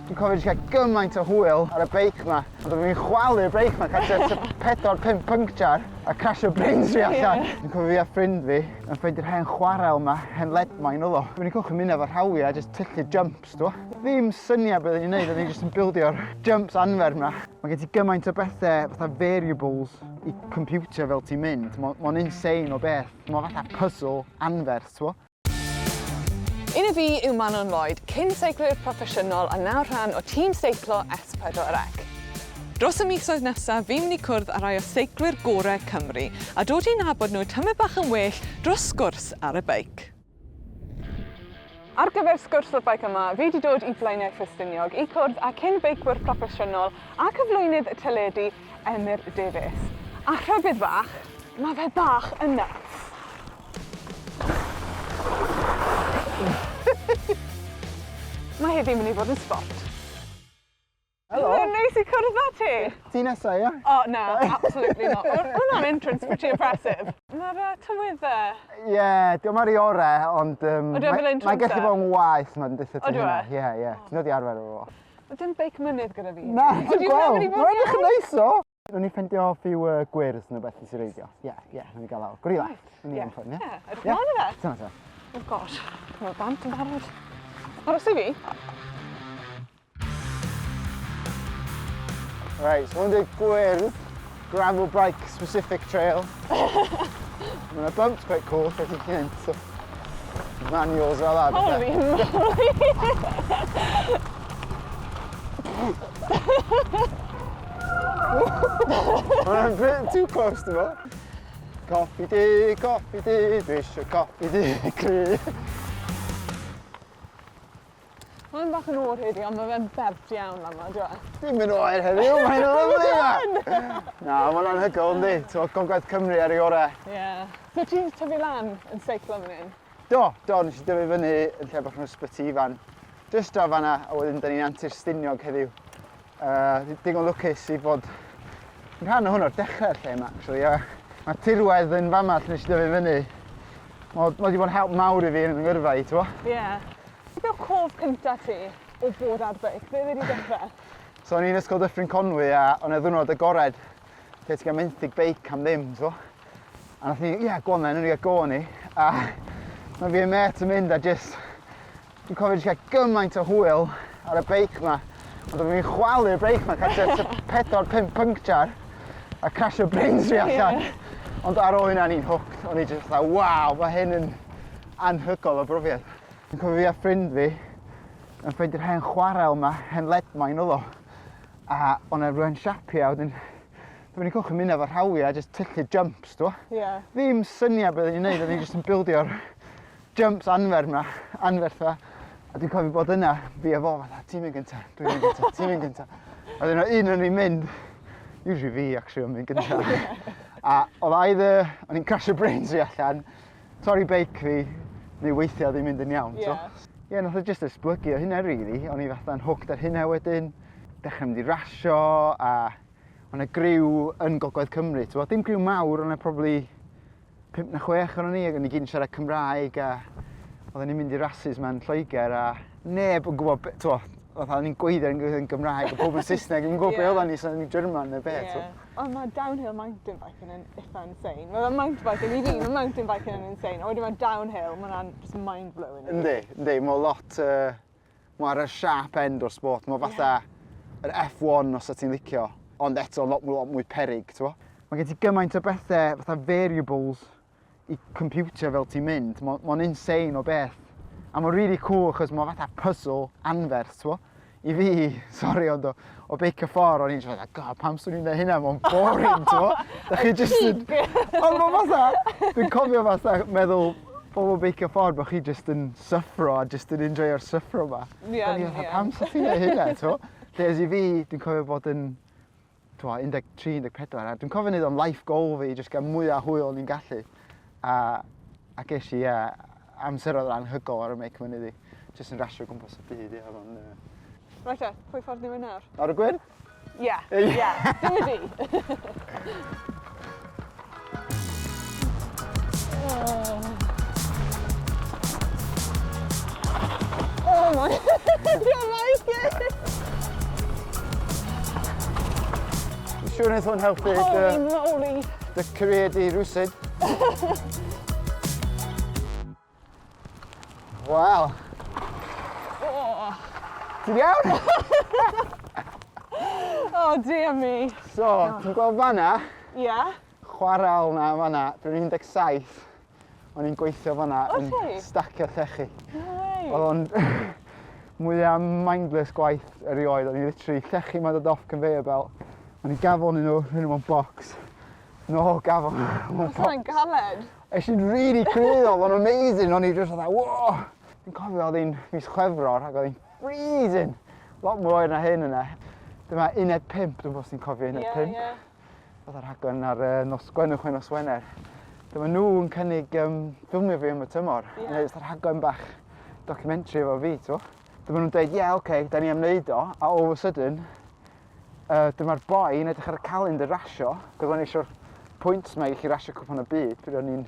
Dwi'n cofio jyst cael gymaint o hwyl ar y beic 'ma. Ond o'n i'n chwalu'r beic 'ma, cael tua 4, 5 puncture a crasio brains fi allan. Dwi'n cofio fi a ffrind fi yn ffeindio'r hen chwarel 'ma, hen lead mine oedd o. O'n i'n cychwyn mynd efo rhawiau a jyst tyllu jumps, t'wo'. Ddim syniad beth o'n i'n neud, o'n i jyst yn bildio'r jumps anferth 'ma. Mae gen ti gymaint o bethau fatha variables i computio fel ti'n mynd. Mae'n insane o beth. Mae fatha puzzle anferth, t'wo'. Un o fi yw Manon Lloyd, cyn seiclwyr proffesiynol a nawr rhan o tîm seiclo S4C. Dros y misoedd nesaf, fi'n mynd i cwrdd â rhai o seiclwyr gorau Cymru a dod i nabod nhw tymed bach yn well dros sgwrs ar y beic. Ar gyfer sgwrs o'r beic yma, fi wedi dod i Blaenau Ffestiniog i cwrdd â cyn beicwyr proffesiynol a cyflwynydd teledu Emyr Davies. A rhybudd bach, mae fe bach yn nuts. Mae heddiw mynd i fod yn sbort. Helo! Mae'n neis i cwrdd â ti! Ti nesa, ia? O, na, absolutely not. Oedd hwnna'n entrance pretty impressive. Mae'r tywydd dde. Ie, yeah, diolch ar ei orau, ond um, mae mae gallu bod yn waeth, mae'n dweud ti hynna. Ie, ie, ti'n dod i arfer efo fo. Mae dim beic mynydd gyda fi. Na, ti'n gweld. Mae'n edrych yn neis o. Nw'n ni ffeindio few gwyrdd neu beth i reidio. Ie, ie, nw'n ni gael lawr. Gwri left. Nw'n ni yn ffyn, ie? Ie, edrych mlaen i fe. Dyna te. Oh gosh, mae bant yn barod. Aros i fi. Right, so hwn di'r gwyrdd gravel bike specific trail. Mae'n bumps quite cool, lle ti'n mynd, so manuals fel that. Holy moly! Mae'n bit too close to fo. Coffi di, coffi di, dwi eisiau coffi di, cry. Mae'n bach yn oer heddi, ond mae fe'n bert iawn lan 'ma, on'd yw e? Dim yn oer heddiw, mae'n lyfli 'ma! Na, mae'n anhygoel, yndi? T'mo' Gogledd Cymru ar ei ore. Ie. So ti 'di tyfu lan yn seiclo fan 'yn? Do, do, nes i dyfu fyny yn lle bach yn Ysbyty Ifan. Jyst draw fan'na, a wedyn 'dan ni'n antur Stiniog heddiw. Uh, digon lwcus i fod yn rhan o hwn o'r dechrau'r lle yma, actually. A mae tirwedd yn fama lle nes i dyfu fyny. Mae wedi bod yn help mawr i fi yn fy ngyrfa i, t'mo'? Ie. Yeah. Beth yw cof cynta ti o bod ar beic? Ble wedi dechrau? So o'n i'n Ysgol Dyffryn Conwy a o'n e ddwrnod agored lle ti'n cael menthyg beic am ddim, t'mo'? A nath ni, ie, yeah, go on then, o'n i gael go ni. A mae fi a mêt yn mynd a just, dwi'n cofio jyst cael gymaint o hwyl ar y beic ma. Ond o'n i'n chwalu'r beic ma, cael tua 4, 5 puncture a crasio brains fi allan. Yeah. Ond ar ôl hynna o'n i'n hooked, o'n i just fatha, waw, mae hyn yn anhygoel o brofiad. Dwi'n cofio fi a ffrind fi yn ffeindio'r hen chwarel ma, hen lead mine oedd o. A o'n e rhywun siapio a wedyn dwi'n cychwyn mynd efo rhawiau a jyst tyllu jumps, t'wo'? Ie. Ddim syniad beth o'n i'n neud, o'n i jyst yn bildio'r jumps anferth 'ma, anferth 'ma. A dwi'n cofio bod yna, fi a fo fatha, ti'n mynd gynta, dwi'n mynd gynta, ti'n mynd gynta. A wedyn o' un o'n i'n mynd, usually fi actually o'n mynd gynta. A oedd either, o'n i'n crasio brains fi allan, torri beic fi, neu weithiau ddim mynd yn iawn, yeah. Ie, yeah, nath o jyst esblygu o hynna really. O'n i fatha'n hooked ar hynna wedyn. Dechrau mynd i rasio a o'n 'na griw yn Gogledd Cymru, t'bo'? Dim griw mawr, o'n 'na probably 5 neu 6 ohonon ni ac o'n ni gyd yn siarad Cymraeg a oedden ni'n mynd i rasus 'ma yn Lloegr a neb yn gwybod be' t'bo' fatha o'n i'n gweiddi yn yn Gymraeg a pawb yn Saesneg ddim yn gwybod be' oeddan ni so o'n i'n German neu be' t'bo'? Ond mae downhill mountain biking yn itha insane. Mae fel mountain biking i fi, mae mountain biking yn insane. A wedyn mae downhill, mae hwnna'n just mind blowing. Yndi, yndi, mae lot, uh, mae ar y sharp end o'r sport. Mae fatha yr F1 os ti'n licio, ond eto lot, lot mwy perig, ti'n Mae gen ti gymaint o bethau fatha variables i computer fel ti'n mynd. Mae'n ma insane o beth. A mae'n really cool achos mae'n fatha puzzle anferth, ti'n I fi, sori, ond o, o beicio ffordd, o'n i'n just fatha, god, pam swn i'n neud hynna, mae'n boring, ti'n bo? Da chi just yn... Ond mae'n fatha, dwi'n cofio fatha meddwl, pobl beicio ffordd, bod chi just yn syffro a just yn enjoyo'r syffro ma. Ie, O'n i fatha, ie. pam swn i'n neud hynna, ti'n bo? Lle i fi, dwi'n cofio bod yn, t'mo, 13, 14, a dwi'n cofio neud o'n life goal fi, just gael mwyaf hwyl o'n i'n gallu. A, a ges i, ie, amser oedd yn anhygoel ar y meic mynydd i. Just yn rasio o gwmpas y byd, ie, oedd o'n... Reit te, pwy ffordd ni'n mynd nawr? Ar y gwyrdd? Ie, ie, dim y di. Oh my, don't like it! Siwr wneud hwn helpu dy... Holy moly! Dy career di rywsut. Wel. Oh. Ti'n iawn? Oh dear me. So, ti'n gweld fanna? Ie. Yeah. Chwarel na fanna, dwi'n 17. O'n i'n gweithio fanna yn stacio llechi. No way. Oedd o'n mwyaf mindless gwaith erioed. O'n i'n literally llechi ma'n dod off conveyor belt. O'n i'n gafel yn nhw, rhoi nhw mewn box. No, gafel mewn box. Oedd hwnna'n galed. Es i'n really cryf, oedd o'n amazing. O'n i just fatha, whoa! Fi'n cofio oedd hi'n mis Chwefror ac oedd hi'n freezing. Lot mwy oer na hyn yna. Dyma uned 5, dwi'n gwybod os ti'n cofio uned 5. Ie, ie. Oedd y rhaglen ar uh, nos Gwenwch neu nos Wener. Dyma nhw yn cynnig um, ffilmio fi am y tymor. Ie. Neu fatha rhaglen bach documentary efo fi, t'wo. Dyma nhw'n dweud, ie, yeah, oce, okay, da ni am wneud o. A all of a sudden, dyma'r boi yn edrych ar y calendar rasio, cos o'n i eisiau'r pwynt ma i chi rasio cwpan y byd pryd o'n i'n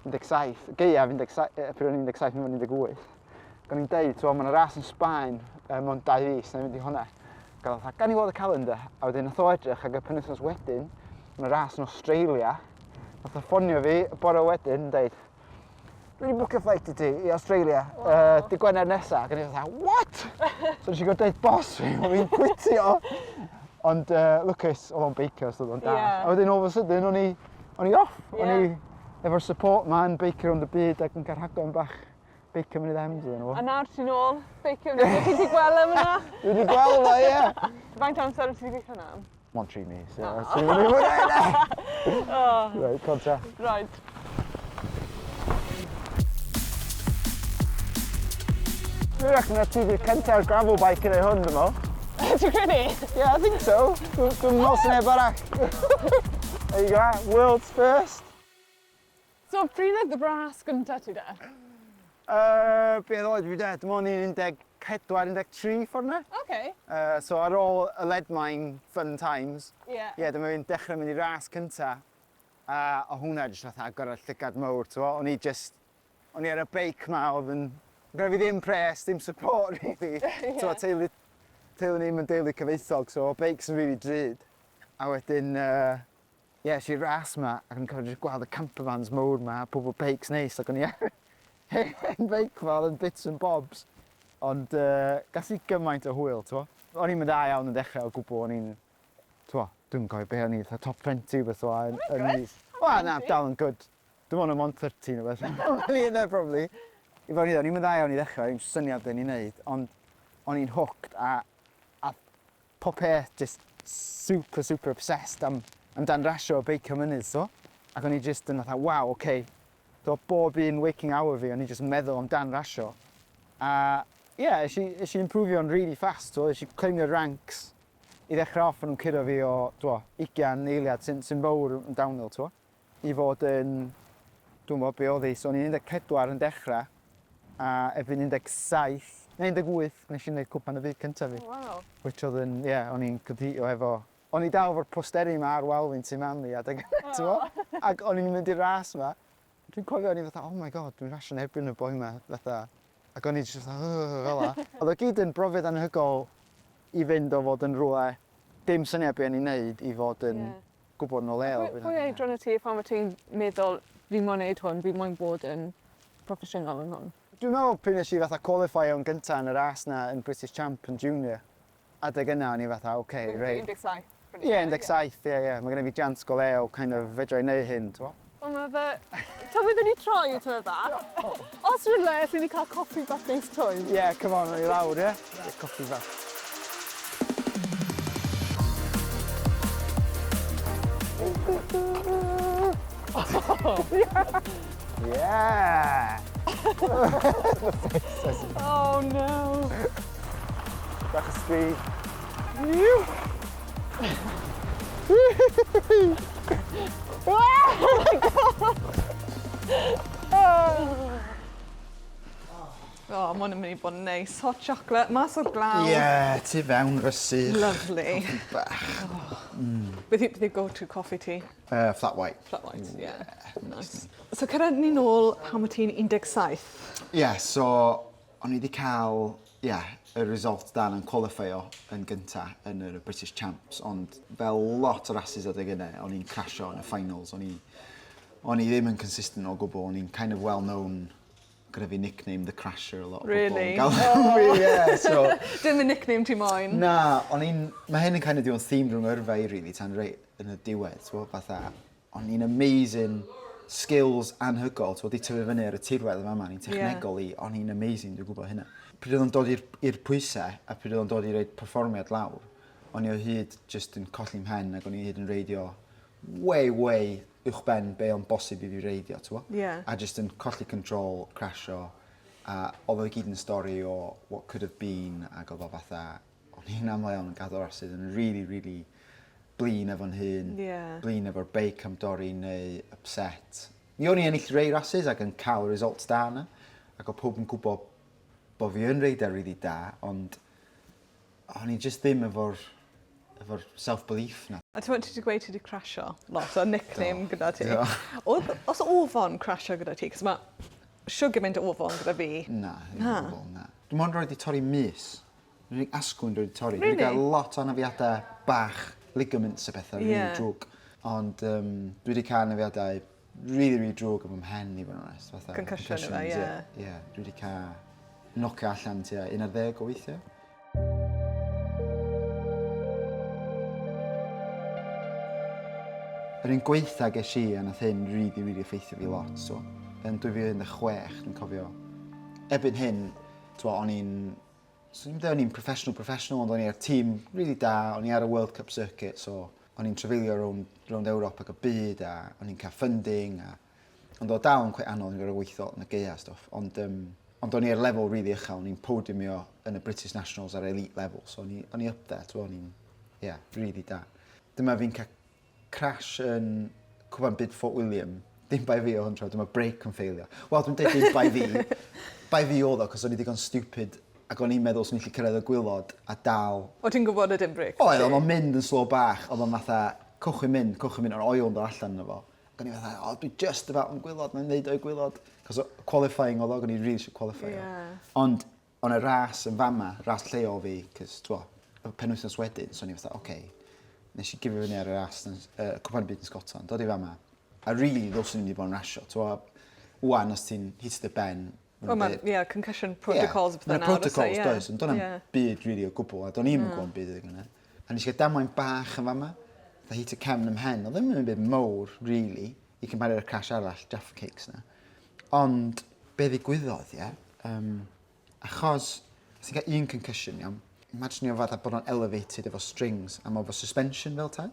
17, gaeaf 17, pryd o'n i'n 17, mynd 18. Ac o'n i'n deud, t'wo, mae 'na ras yn Sbaen mewn 2 fis, na i fynd i hwnna. Ac oedd o fatha, gawn ni weld y calendar? A wedyn nath o edrych ac y penwythnos wedyn, mae 'na ras yn Australia. Nath o ffonio fi y bore wedyn yn deud, dwi wedi bwcio flight i ti i Australia, wow. Dy Gwener nesa. Ac o'n i fatha, what? So nes i gorfod deud boss fi, bod fi'n quitio. Ond lwcus, oedd o'n beicio, so oedd o'n da. Yeah. A wedyn all of a sudden, o'n i, o'n i off. Yeah. O'n i efo'r support ma yn beicio rownd y byd ac yn cael rhaglen bach beicio mynydd Ems iddyn nhw. A nawr ti'n ôl, beicio mynydd. Ti wedi gweld am yna? Dwi wedi gweld yma, ie. Faint amser wyt ti wedi gweithio yna am? Mond 3 mis, ie. Ti'n mynd i fwynhau hynna? Right, conta. Right. Dwi'n reckon na ti di'r cyntaf ar gravel bike yn ei hwn, dwi'n meddwl. Ti'n credu? Yeah, I think so. Dwi'n meddwl sy'n neb arall. There you go, world's first. So, pryd oedd y ras gyntaf ti de? Be oedd oed fi de? Dwi'n meddwl o'n i'n 14, 13 ffordd 'na. Oce. So ar ôl y lead mine fun times, Ie. yeah, dyma fi'n dechrau mynd i ras cynta. A o hwnna jyst fatha agor y llygad mawr, t'mo'? O'n i just, o'n i ar y beic ma oedd yn... Gyda fi ddim pres, dim support really. Ie. T'mo' teulu, teulu ni'm yn deulu cyfoethog, so beics yn really drud. A wedyn, ie, es i'r ras ma, ac o'n i'n cofio jyst gweld y camper vans mowr ma, a pobl beics neis, ac o'n i ar hen beic fa oedd yn bits and bobs. Ond gas i gymaint o hwyl, t'mo'? O'n i'm yn dda iawn yn dechrau o gwbl, o'n i'n, t'mo', dwi'm yn cofio be o'n i, fatha top 20 rhywbeth fel 'a yn... yn mis. Wel na, dal yn good. Dwi'n meddwl mond 30 neu beth. O'n i yna probably. I fod yn o'n i'm yn dda iawn i ddechrau, ddim syniad be o'n i'n neud, ond o'n i'n hooked a, a pob peth just super, super obsessed am, amdan rasio a beicio mynydd, so. Ac o'n i just yn fatha, waw, oce. Okay. Do, bob un waking hour fi, o'n i just yn meddwl amdan rasio. A, ie, yeah, es i, es i improfio'n really fast, so, es i climbio'r ranks. I ddechrau off, o'n nhw'n curo fi o, dwo, 20 eiliad sy'n sy fawr yn downhill, t'wo, i fod yn, dwi'n gwybod be oedd hi, so o'n i'n 14 yn dechrau, a erbyn 17, neu 18, nes i wneud cwpan y byd cyntaf fi. Wow. Which oedd yn, ie, yeah, o'n i'n competio efo... O'n i dal efo'r posteri ma ar wal fi'n tu mam fi adeg yna, t'mo? Ac o'n i'n mynd i'r ras ma. Dwi'n cofio o'n i fatha, oh my god, dwi'n rasio'n erbyn y boi ma, fatha. Ac o'n i jyst fatha, "Ugh", fel 'a. Oedd o gyd yn brofiad anhygoel i fynd o fod yn rhywle, dim syniad be o'n i'n neud, i fod yn Ie. gwybod yn o leol. Pwy, pwy oedran y ti pan wyt ti'n meddwl, fi moyn neud hwn, fi moyn bod yn proffesiynol yn hwn? Dwi'n meddwl pryd nes i fatha qualify o'n gynta yn y ras na yn British Champ yn junior. Adeg yna o'n i fatha, oce, okay, reit. 17. Ie, 17, ie, ie. Mae gen i fi chance go lew, kind of, fedra i neud hyn, t'mo? Wel, mae fe... Ta beth ni troi tymed bach? Os rhywun le, allen ni cael coffi bach neis twym. Ie, yeah, come on, o'n i lawr, ie? Yeah? Coffi bach. Yeah! Oh no! Bach o speed. Oh my god! Oh, mae hwn yn mynd i bod yn neis. Hot chocolate, mas o'r glaw. Ie, yeah, tu fewn rysych. Lovely. Bach. Beth yw, beth yw go-to coffee ti? Flat white. Flat white, yeah. Nice. So cyrraedd ni nôl pan wyt ti'n 17. Ie, yeah, so o'n i wedi cael... yeah, y result da yn qualifio yn gynta yn yr British Champs, ond fel lot o rases adeg yna, o'n i'n crasio yn y finals, o'n i, o'n i ddim yn consistent o gwbl, o'n i'n kind of well known gyda fi nickname The Crasher a lot o really? bobl yn galw fi, yeah, so... Dim y nickname ti moyn? Na, o'n i'n... Mae hyn yn kind of digon theme rhwng yrfa i, really, tan reit yn y diwedd, t'mo, fatha, o'n i'n amazing skills anhygol, t'mo, 'di tyfu fyny ar y tirwedd yn fama, o'n i'n technegol i, o'n i'n amazing, dwi'n gwybod hynna. Pryd oedd o'n dod i'r pwysau, a pryd oedd o'n dod i roid perfformiad lawr, o'n i o hyd jyst yn colli mhen ac o'n i o hyd yn reidio way, way uwchben be o'n bosib i fi reidio, t'mo? Ie. A jyst yn colli control, crasio, a oedd o i gyd yn stori o what could have been, ac oedd o fatha, o'n i'n aml iawn yn gadael rhasys yn really, really blin efo'n hun. Ie. Blin efo'r beic am dorri neu upset. Mi o'n i ennill rei rasys ac yn cael results da yna, ac oedd pawb yn gwybod bod fi yn reidio really da, ond o'n i jyst ddim efo'r efo'r self-belief 'na. A t'mod ti 'di gweud ti 'di crasio lot a nickname gyda ti. Do. O'dd o's ofon crasio gyda ti? 'C'os ma' shwd gymaint o ofon gyda fi. Na, ddim o gwbwl, na. Dwi mond roed 'di torri mys. Yr unig asgwrn dwi 'di torri. Really? Dwi 'di ga'l lot o anafiada bach, ligaments a petha rili drwg. Ond yym dwi 'di ca'l anafiadau rili rili drwg efo mhen i fod yn onest fatha... Concussion yfe ie. Ie ie dwi 'di ca' nocio allan tua 11 o weithia. Yr un gwaetha gesh i a nath hyn rili rili effeithio fi lot so yn 2016 dwi'n cofio erbyn hyn t'mo' o'n i'n Swn i'm deud o'n i'n professional professional ond o'n i ar tîm rili da, o'n i ar y World Cup circuit so o'n i'n trafeilio rownd rownd Ewrop ac y byd a o'n i'n cael funding a ond o'dd o dal yn cweit anodd o'n i'n gor'o' weithio yn y gaea a stwff ond yym ond o'n i ar lefel rili uchel o'n i'n podiumio yn y British Nationals ar elite level so o'n i o'n i up there t'mo' o'n i'n ie rili da. Dyma fi'n ca' Crash yn Cwpan Byd Fort William. Dim bai fi o hwn tro, dyma brake yn ffeilio. Wel, dwi'n deud dim bai fi. Bai fi oedd o, cos o'n i ddigon stupid ac o'n i'n meddwl swn i'n gallu cyrraedd y gwylod a dal... O ti'n gwybod y dim brêcs? Oedd, oedd o'n mynd yn slow bach, oedd o'n fatha, cwch i'n mynd, cwch i'n mynd, o'r oil yn dod allan yno fo. Ac o'n i fatha, o, dwi just about yn gwylod, mae'n neud o'i gwylod. Cos qualifying oedd o, ac o'n i really eisiau qualify. Yeah. Ond O' 'na ras yn fama, ras lleol fi, 'cos t'mo' y penwythnos wedyn, so o'n i fatha oce, nes i gifio fyny ar y ras yn yy Cwpan y Byd yn Sgotland, dod i fama, a rili ddylswn i 'di bod yn rasio, t'mo' ŵan os ti'n hitio dy ben... Wel ma' ie concussion protocols a pethe nawr oes e? Ie. Ma' 'na protocols does ond do' na'm byd rili o gwbwl a do'n i'm yn gwbo 'im byd adeg yna. A nes i ga'l damwain bach yn fama, fatha hitio cefn 'ym mhen, o'dd ddim yn byd mowr rili i cymharu â'r crash arall, Jaffa Cakes 'na. Ond be ddigwyddodd ie, yym achos os ti'n cael un concussion iawn, imaginio fatha bod o'n elevated efo strings a ma' efo suspension fel 'tai.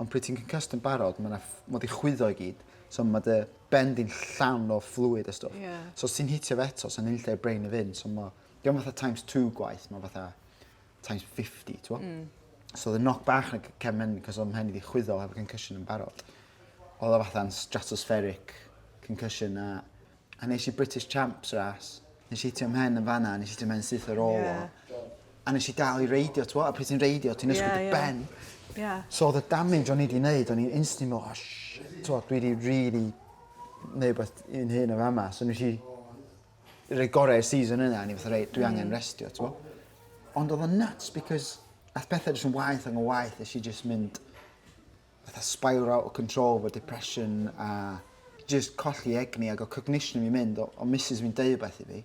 Ond pryd ti'n concussed yn barod ma' 'na ff- ma' 'di chwyddo i gyd so ma' dy ben di'n llawn o fluid a stwff. Ie. So os ti'n hitio fo eto sa'n unlle i'r brain i fynd so ma' 'di o'm fatha times two gwaith ma' fatha times 50 t'mo'? So o'dd y knock bach yn cefn mhen 'cos o'dd mhen i 'di chwyddo efo concussion yn barod. O'dd o fatha'n stratospheric concussion a a nes i British Champs ras. Nes i hitio mhen yn fan 'na nes i hitio mhen syth ar ôl o. A nes i dal i reidio t'mo' a pryd ti'n reidio ti'n ysgwyd dy ben. Ie. So o'dd y damage o'n i 'di neud o'n i'n instantly me'wl oh shit t'mo' dwi 'di rili neud wbath i'n hun yn fama so nes i roi gorau i'r season yna a o'n i fatha reit dwi angen restio t'mo'? Ond o'dd o'n nuts because ath pethe jyst yn waeth ag yn waeth nes i jyst mynd fatha spiral out of control efo depression a jyst colli egni ag o' cognition fi'n mynd o' o' missus fi'n deud wbath i fi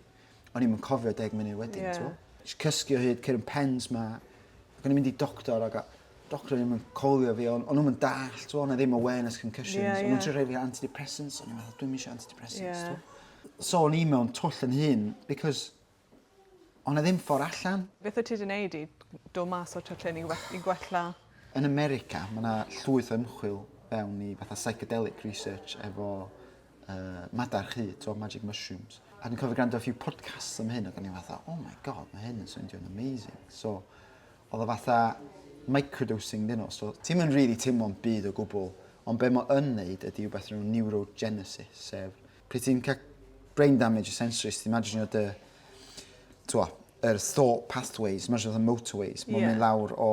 o'n i'm yn cofio deg munud wedyn t'mo'? Jyst cysgu o hyd cur 'yn pens 'ma ac o'n i'n mynd i doctor ag o' doctor ddim yn colio fi o'n o'n nw'm yn dallt t'mo' o' 'na ddim awareness concussions. Ie ie. O'n nw'n trio rhoi fi antidepressants o'n i'n meddwl dwi'm isio antidepressants Ie. t'mo'? So o'n i mewn twll 'yn hun because O' 'na ddim ffor allan. Beth wyt ti 'di neud i dod mas o'r twll hyn i we- i gwella? Yn America ma' 'na llwyth o ymchwil fewn i fatha psychedelic research efo yy madarch hud t'mo' magic mushrooms. A dwi'n cofio grando ar few podcasts am hyn ac o'n i fatha oh my god ma' hyn yn swnio'n amazing. So o'dd o fatha microdosing 'dyn nhw so ti'm yn rili teimlo'm byd o gwbwl ond be' ma' yn neud ydi wbeth o'r enw neurogenesis sef pryd ti'n ca' brain damage sensory os ti'n imaginio dy t'mo' yr thought pathways ma' fatha motorways ma'n mynd lawr o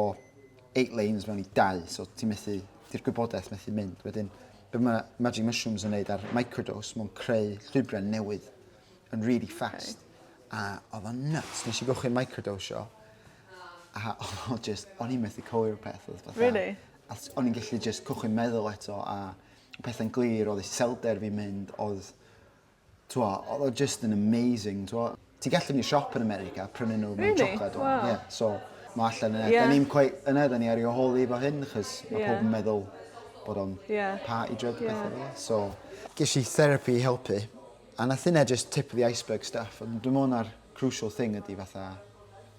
eight lanes mewn i dau so ti'n methu 'di'r gwybodaeth methu mynd wedyn be' ma' magic mushrooms yn neud ar microdose ma'n creu llwybre newydd yn really fast. A oedd o'n nuts. Nes i gychwyn microdosio. A oedd o just, o'n i'n methu cywir peth. Oedd fatha, Really? A o'n i'n gallu just cychwyn meddwl eto a pethau'n glir, oedd iselder fi'n mynd, oedd, t'wo, oedd o just yn amazing, t'wo. Ti'n gallu mynd i siop yn America, prynu nhw mewn Really? chocolate. Wow. Yeah, so mae allan yna. Yeah. Da ni'n quite yna, da ni ar ei holi efo hyn, chos mae pob yn meddwl bod o'n party drug pethau fel 'na. So, ges i therapy i helpu, a nath hynna just tip of the iceberg stuff, ond dwi'n meddwl na'r crucial thing ydy fatha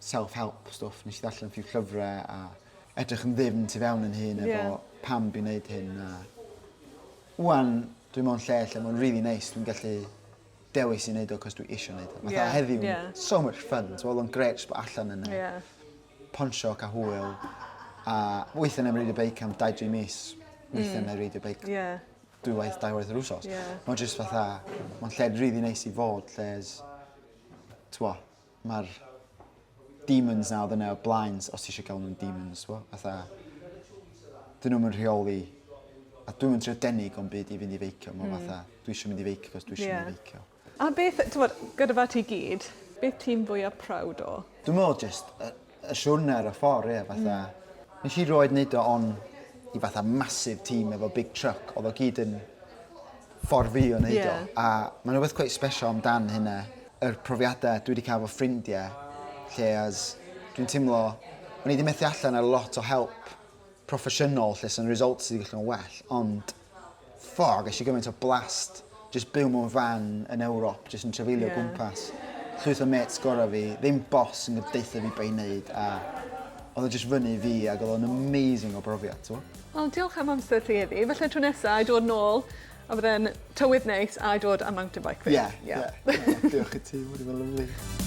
self-help stuff. Nes i ddarllen few llyfrau a edrych yn ddyfn tu fewn yn hun efo pam dwi'n neud hyn a ŵan dwi mewn lle lle mae'n really nice, dwi'n gallu dewis i neud o cos dwi isio neud o. Fatha heddiw, so much fun, so oedd o'n grêt jyst bod allan yna. Ponsio, cael hwyl, a weithiau na'n reidio beic am 2-3 mis, weithiau na'n reidio beic dwywaith, dairwaith yr wsos. Mae'n just fatha, mae'n lle really nice i fod, lle is, t'wo, mae'r demons na oedd yna o blaen, os ti eisiau gael nhw'n demons, t'wo, fatha, dyn nhw'n rheoli, a dwi'n mynd trio denig o'n byd i fynd i feicio, mae'n fatha, dwi eisiau mynd i feicio, cos dwi eisiau mynd i feicio. A beth, t'mod, gyda fe ti gyd, beth ti'n fwyaf proud o? Dwi'n meddwl just y, y siwrne ar y ffordd, ie, fatha. Nes i roed neud o on i fatha massive team efo big truck, oedd o gyd yn ffordd fi o neud o. A mae'n rhywbeth quite special amdan hynna, yr profiadau dwi wedi cael efo ffrindiau, lle as dwi'n teimlo, o'n i wedi methu allan ar lot o help proffesiynol lle sy'n results wedi gallu bod yn well, ond ffordd, ges i gymaint o blast just byw mewn fan yn Ewrop, just yn trafeilio gwmpas. Llwyth o mates gorau fi, ddim boss yn deutha fi be i wneud, a oedd o just fyny i fi, ac oedd o'n amazing o brofiad, t'mo'? Wel, diolch am amser ti heddi. Falle tro nesa i dod nôl, a bydde'n tywydd neis a i dod am mountain bike fi. Ie, ie. Diolch i ti, wedi bod yn lyfli.